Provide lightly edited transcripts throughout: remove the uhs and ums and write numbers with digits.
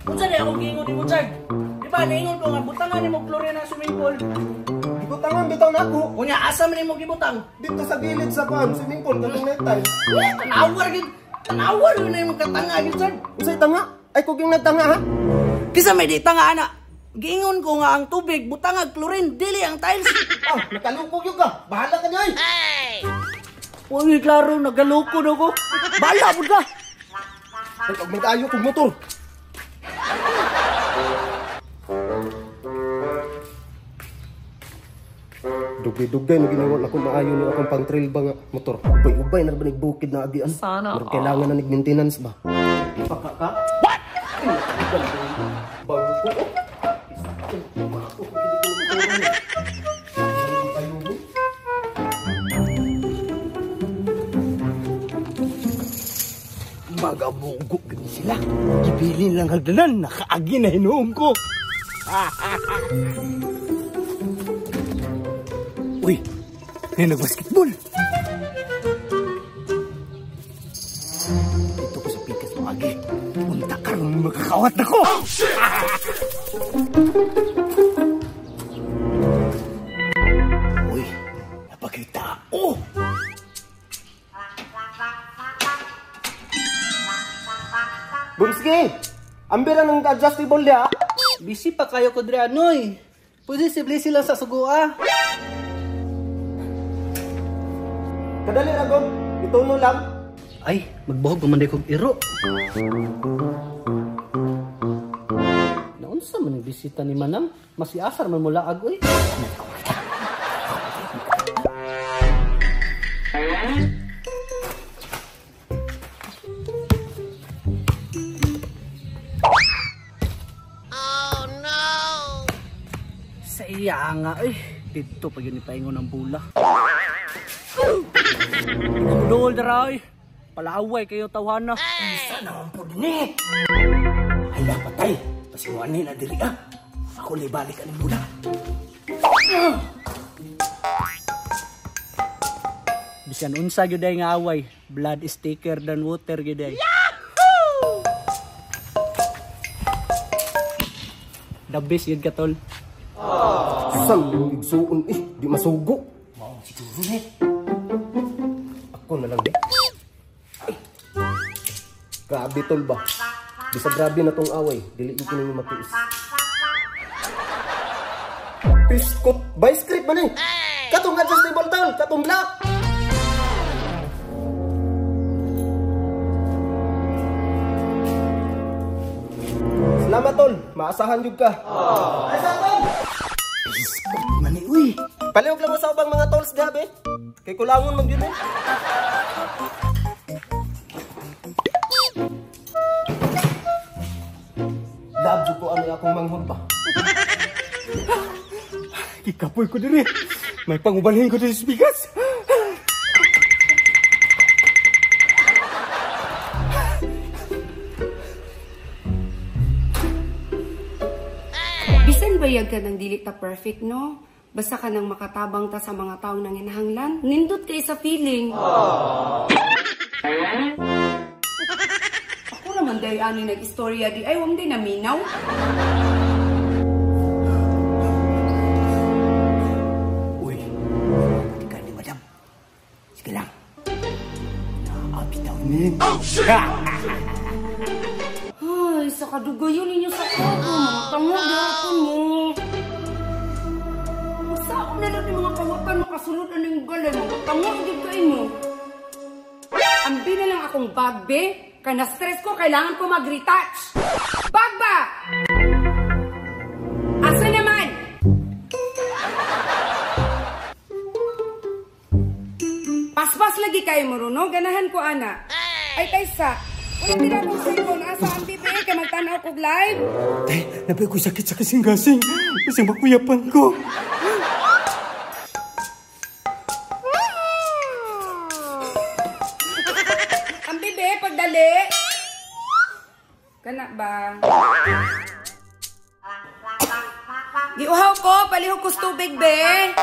Unsa di akong giingon nimo, Chard? Di ba niingon ko nga butangan nimo chlorine ang swimming pool? Gibutangan bitaw nako. Unya asa man nimo gibutang? Dito sa gilid sa kuan, swimming pool katong necktie. Tanawar gid. Tanawar gyud na imong katanga gyud, Chard. Unsay tanga? Ay kuging nagtanga ha? Kisa may di tanga ana. Giingon ko nga ang tubig butangag chlorine dili ang tiles. Ah, nakalukog yun ka. Bahala ka niya ay. Uy, klaro nagaloko na ko. Bahala pud ka. Ay, pag mag-ayo kog motor. Dugay-dugay na ginawa na kung maayo ni akong pang trail ba nga motor. Ubay-ubay na ba bukid na agian. Sana. Pero kailangan na nag-maintenance ba? Ipaka ka? What? Bago ko. Magabugo gani sila. Gibilin lang hagdanan, nakaagi na hinuom ko. Uy, may nag-basketball. Dito ko sa pikas mo agi. Unta karon makakawat na ko. Oh, shit! Uy, napakita. Oh! Bumski, ambira ng adjustable niya. Busy pa kayo ko dre anoy. Pwede si Blissy lang sa sugua. Kadali ra gom, ituno lang. Ay, magbuhog pa man kog iro. Naunsa man ang bisita ni Manang? Masiasar man mula ag oy. Sa iya nga eh, dito pa yun ipaingon ang bula. Dol dara oy. Palaway kayo tawhana. Isa naman po ni. Hala patay. Pasiwanin na diri ah. Ako libalik ang bula. Bisan unsa gyud ay nga away, blood is thicker than water gyud ay. Yahoo! The best gyud ka tol. Sang igsuon eh, di masugo. Mao siguro ni. Ako na lang di. Ay. Grabe tol ba? Bisa grabe na tong away, dili ko ninyo matiis. Piskot, vice grip man eh. Katong adjustable tol, katong black. Salamat tol, maasahan jud ka. Ay sa tol. Piskot man ni uy. Palihog lang mo sa ubang mga tolls gabi. Kay kulangon man gyud eh. Love jud ko ani akong manghod ba. Gikapoy ko diri. May pangubalhin ko diri sa bigas. Bisan bayag ka ng dili ta perfect, no? Basta ka nang makatabang ta sa mga taong nanginahanglan, nindot kay sa feeling. Ako naman dahil ani nag-istorya di ay wang di naminaw. Uy, pati ka ni madam. Sige lang. Naabitaw ni. Oh, shit! Ay, sa kadugayon ninyo sa kwarto, mga tango gihapon mo. Magsaon na lang yung mga kawatan, makasulod na ng galay, mga tango gid kayo mo. Ambi na lang akong bag, be. Kaya na-stress ko, kailangan ko mag-retouch. Bag ba? Asa naman? Paspas lagi kayo mo, no? Ganahan ko, ana. Ay, Taysa. Wala din akong cellphone. Asa ang BBA kay magtanaw kog live? Tay, nabay ko sakit sa kasing-gasing. Kasi makuyapan ko. Ang BBA, pagdali. Kana ba? Giuhaw ko, palihog ko sa tubig, be.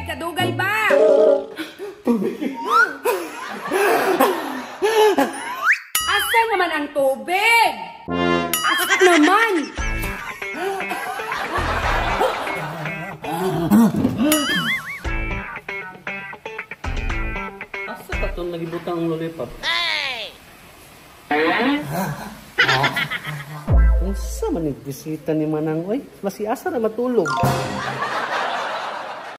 Kadugay ba? Tubig. Asa naman ang tubig? Asa naman? Asa ka itong nagibutang ang lollipop? Unsa man ni bisita ni Manang oy? Masi asa na matulog.